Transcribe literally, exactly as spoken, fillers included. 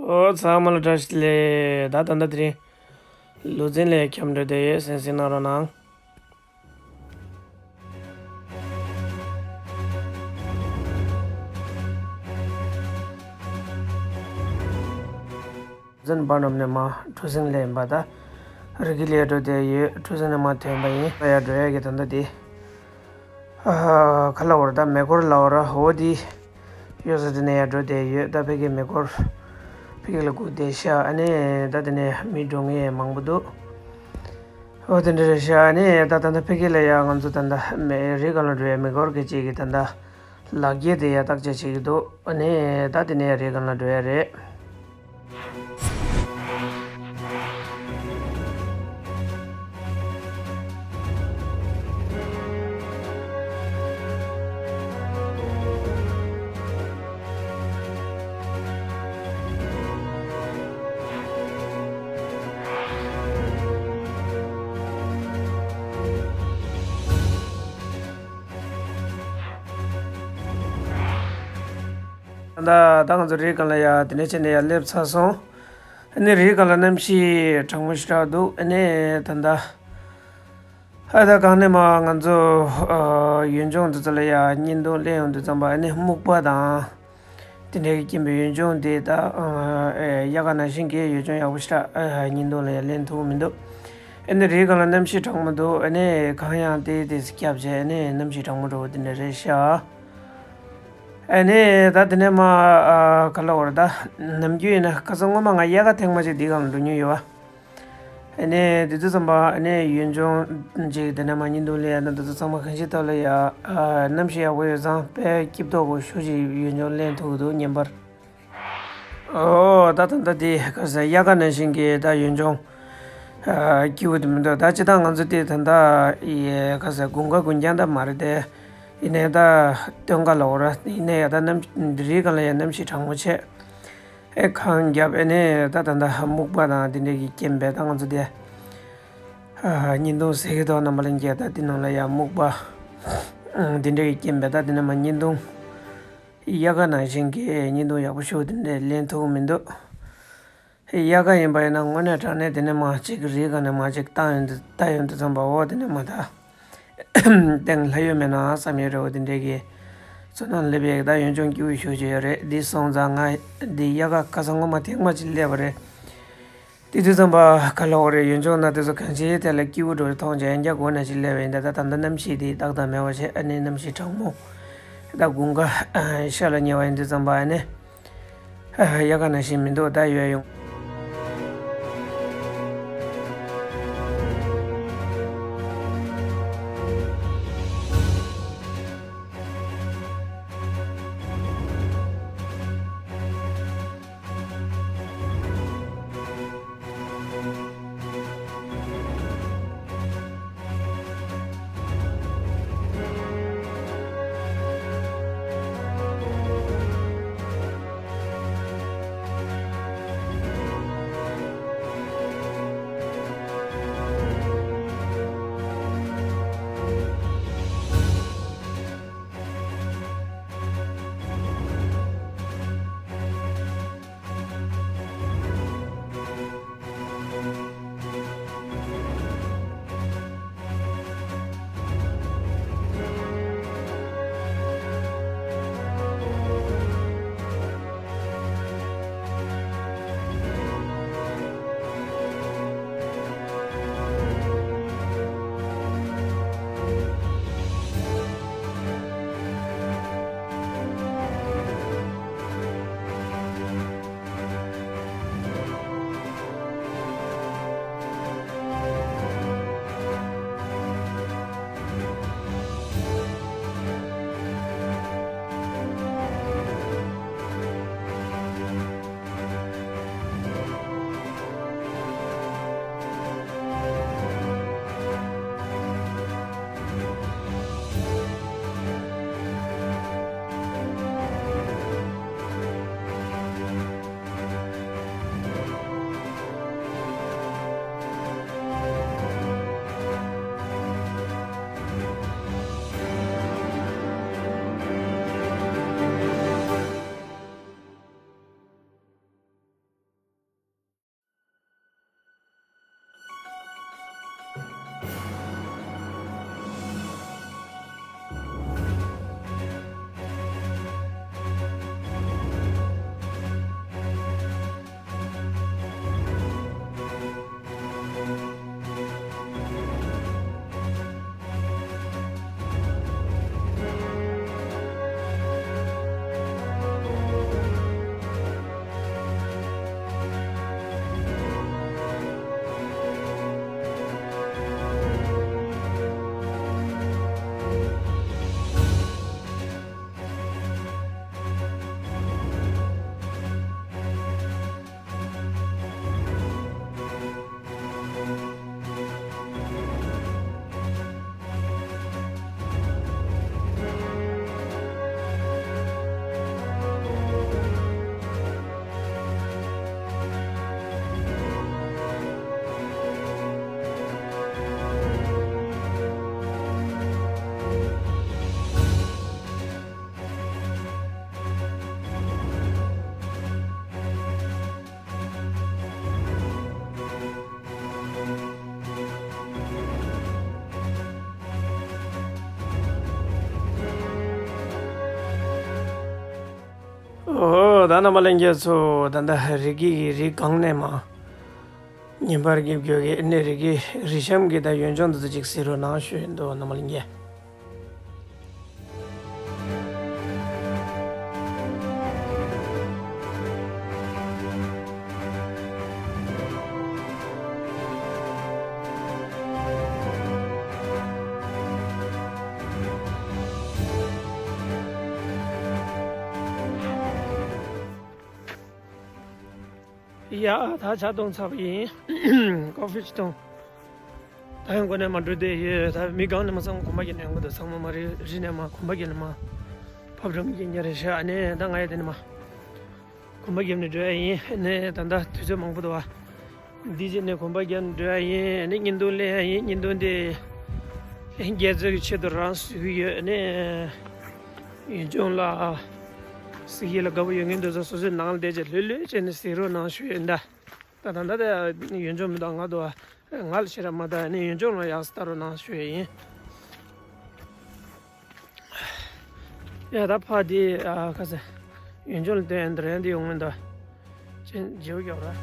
ཨོ་ཚང་མ་ལ་བཀྲ་ཤིས་བདེ་ལེགས། ད་ད་ལྟ་དེ་རིང་ལུས་རྩལ་ལ་འཁྱམས་འགྲོ་བསྡད་ཡོད། གསན་གཟིགས་གནང་རོགས་གནང་། ལུས་རྩལ་པ་རྣམས་ནས་མ་གྲུ་གཟིངས་ལེན་པ་དང་། རི་གི་ལ་འགྲོ་བསྡད་ཡོད། གྲུ་གཟིངས་ནས་མ་ཐོན་པ་ཡིན། ང་ཡར་འགྲོ་ཡ་གི་ད་ལྟ་དེ། ཨ། ག་ལབ་དགོས་རེད། ད་མེ་འཁོར་ལབ་དགོས་རེད། འོ་དེ་གཡོ་ས་དེ་ནས་ཡར་འགྲོ་བསྡད་ཡོད། ད་ཕ་གིའི་མེ་འཁོར་ཕ་གི་ལ་སྒུག་བསྡད་ཤག་ཨ་ནི་ད་དེ་ནས་མི་འགྲོ་མཁན་མང་པོ་འདུག་འོ་དེ་འདྲ་རེད་ཤག་ཨ་ནི་ད་ད་ལྟ་ཕ་གི་ལ་ཡ་ང་ཚོ་ད་ལྟ་མེ་རི་སྒང་ལ་འགྲོ་ཡ་མེ་འཁོར་གྱི་གཅིག་གི་ད་ལྟ་ལག་འཁྱེར་དེ་ཡ་བརྟག་དཔྱད་བྱེད་ཀྱི་འདུག་ཨ་ནི་ད་དེ་ནས་ཡ་རི་སྒང་ལ་འགྲོ་ཡ་རེད། ད་ལྟ་ད་ང་ཚོ་རི་སྒང་ལ་ཡ་དེ་འདྲ་བྱས་ནས་ཡ་སླེབས་ཚར་སོང་། ཨ་ནི་རི་སྒང་ལ་གནམ་གཤིས་གྲང་མོ་ཞེ་དྲག་འདུག་ཨ་ནི་ད་ལྟ་ཨ་ད་གང་ནས་མ་ང་ཚོ་ཨ་ཡུལ་ལྗོངས་འདི་ཚོ་ལ་ཡ་བརྙན་ཐུང་ལེན་ཡོང་དུས་ཙམ་པ་ཨ་ནི་སྨུག་པ་དང་དེ་འདྲའི་གི་རྐྱེན་པས་ཡུལ་ལྗོངས་འདི་ད་ཨ་ཨེ་དབྱར་ཁ་ནང་བཞིན་གྱི་ཡུལ་ལྗོངས་ཡག་པོ་ཞེ་དྲག་ཨ་བརྙན་ཐུང་ལ་ཡ་ལེན་ཐུབ་མི་འདུག་ཨ་ནི་རི་སྒང་ལ་གནམ་གཤིས་གྲང་མོ་འདུག་ཨ་ནི་གངས་ཡང་ཏིག་ཏིག་བརྒྱབ་བྱས་ཨ་ནི་གནམ་གཤིས་གྲང་མོ་འདྲ་བོ་དེ་འདྲ་རེད་ཤག་ཨ་ནི་ད་དེ་ནས་མ་ཨ་ག་ལབ་དགོས་རེད། ད་ནམ་རྒྱུན་ཡིན་ན་ཁ་སང་སྔོན་མ་ང་དབྱར་ཁ་ཐེངས་མ་གཅིག་འདི་སྒང་ལ་འགྲོ་མྱོང་ཡོད་པ། ཨ་ནི་དེ་དུས་ཙམ་པ་ཨ་ནི་ཡུལ་ལྗོངས་གཅིག་དེ་ནས་མ་བརྙན་ཐུང་ལེན་ཡ་ན་དེ་ཚོ་ཚང་མ་གང་ཞིག་ཐོག་ལ་ཡ་ཨ་གནམ་གཤིས་ཡག་པོ་ཡོད་ཙང་དཔེ་སྐྱིད་པོ་ཞེ་པོ་ཅིག་ཡུལ་ལྗོངས་ལེན་ཐུབ་ཀྱི་འདུག་བརྙན་པར། ཨོ་ད་ད་ད་དེ་ག་ཟེར་དབྱར་ཁ་ནང་བཞིན་གྱི་ད་ཡུལ་ལྗོངས་ཨ་སྐྱིད་པོ་དེ་མི་འདུག་ད་སྤྱིར་བཏང་ང་ཚོ་དེ་ད་ད་ཡ་ག་ཟེར་དགུན་ཁ་དགུན་རྐྱང་ད་མ་རེད་དེ། ཡིན་ནའི་ད་སྟོན་ཁ་ལབ་དགོས་རེད། ཡིན་ནའི་ཡ་ད་གནམ་རི་སྒང་ལ་ཡ་གནམ་གཤིས་གྲང་མོ་བྱས། ཨེ་གངས་རྒྱབ་ཨེ་ནས་ད་ད་ད་སྨུག་པ་དང་དེ་འདྲས་ཀྱི་རྐྱེན་པས་ད་ང་ཚོ་དེ་ཨ་བརྙན་ཐུང་གཟིགས་ཀྱི་འདུག་རྣམ་པ་ལྷན་རྒྱས། ད་དེ་ནང་ལ་ཡ་སྨུག་པ་དེ་འདྲས་ཀྱི་རྐྱེན་པས་ད་དེ་ནས་མ་བརྙན་ཐུང་དབྱར་ཁ་ནང་བཞིན་གྱི་བརྙན་ཐུང་ཡག་པོ་ཞིག་དེ་འདྲས་ལེན་ཐུབ་མི་འདུག་དབྱར་ཁ་ཡིན་པ་ཡིན་ན་དངོས་གནས་དྲང་གནས་དེ་ནས་མ་གཅིག་རི་སྒང་ནས་མ་གཅིག་བཏང་ཡོང་དུས་བཏང་ཡོང་དུས་ཙམ་པ་འོ་དེ་ནས་མ་ད། སྟེང་ལྷ་ཡུལ་མེད་ན་བསམ་ཡས་རེད་བ། དེ་འདྲའི་གི་ཚོ་ནང་སླེབས་ཡས་ད་ཡུལ་ལྗོངས་སྐྱིད་པོ་ཞེ་པོ་ཅིག་ཡོད་རེད། འདི་སོང་ཙང་ང་འདི་དབྱར་ཁ་ཁ་སང་སྔོན་མ་ཐེངས་མ་གཅིག་སླེབས་པ་རེད། དེ་དུས་ཙམ་པ་ག་ལབ་དགོས་རེད། ཡུལ་ལྗོངས་ནང་དེ་ཚོ་གང་ཅིའི་ཐད་ལ་སྐྱིད་པོ་འགྲོ་རེད་མཐོང་བྱས་ཡང་བསྐྱར་སྒོ་ནས་ཅིག་སླེབས་པ་ཡིན། ད་ད་ད་ལྟ་གནམ་གཤིས་དེ་ཏག་ཏག་མེད་པ་བྱས། ཨ་ནི་གནམ་གཤིས་གྲང་མོ། ད་དགུན་ཁ་ཤར་ལ་ཉེ་བ་ཡིན་དུས་ཙམ་པ་ཨ་ནི། ཨ། དབྱར་ཁ་ནང་བཞིན་མི་འདུག་ད་ཡོད་ཡོང་། རྣམ་པ་ལྷན་རྒྱས་ཚོ། ད་ལྟ་རི་སྐྱེས་ཀྱི་རི་སྒང་ནས་མར་ཉིན་པར་གྱི་བརྒྱུད་ཀྱི་ཨ་ནི་རི་སྐྱེས་རི་གཤམ་གྱི་ད་ཡུལ་ལྗོངས་འདི་ཚོ་ཅིག་གཟིགས་རོགས་གནང་ཞུ་ཡི་འདུག་རྣམ་པ་ལྷན་རྒྱས། ཡ། ད་ཇ་བཏུང་ཚར་བ་ཡིན། ཀོ་ཕི་ཅིག་བཏུང་། ད་ཡང་སྒོ་ནས་མར་འགྲོ་བསྡད་ཡོད། ད་མི་སྒང་ནས་མར་ཚང་མ་གོམ་པ་བརྒྱབ་ནས་ཡོང་གི་འདུག་ཚང་མ་མར་རི་ནས་མར་གོམ་པ་བརྒྱབ་ནས་མར་ཕབ་རོམ་གྱི་ཉེ་རེ་ཤག་ཨ་ནི་ད་ང་ཡང་དེ་ནས་མར་གོམ་པ་བརྒྱབ་ནས་འགྲོ་ཡ་ཡིན། ཨ་ནི་ད་ལྟ་དུས་ཚོད་མང་པོ་འདུག་བ། འདི་བྱས་ནས་གོམ་པ་བརྒྱབ་ནས་འགྲོ་ཡ་ཡིན། ཨ་ནི་བརྙན་ཐུང་ལེན་ཡ་ཡིན། བརྙན་ཐུང་དེ་ལྷན་རྒྱས་ཚོའི་ཆེད་དུ་རང་བཟོ་གི་ཡོད། ཨ་ནི་ཡུལ་ལྗོངས་ལ་གཟིགས་ཡས་ལ་དགའ་པོ་ཡོད་མཁན་དེ་ཚོ་སོ་སོའི་ནང་ལ་བསྡད་བྱས་ལྷོད་ལྷོད་བྱས་ནས་གཟིགས་རོགས་གནང་ཞུ་ཡིན་ད། ད་ད་ད་ད་ཡུལ་ལྗོངས་མི་འདུག་ང་འདུག་ང་ལ་ཞེ་དྲག་མ་འདུག་ཨ་ནི་ཡུལ་ལྗོངས་ལ་ཡག་ས་ལྟ་རོགས་གནང་ཞུ་ཡ་ཡིན། ཡ་ད་ཕ་དེ་ཨ་ཁ་ས་ཡུལ་ལྗོངས་ལ་བསྟན་འདིར་ཡང་དེ་ཡོང་མི་འདུག་ཅན་བརྗེ་པོ་རྒྱག་ར།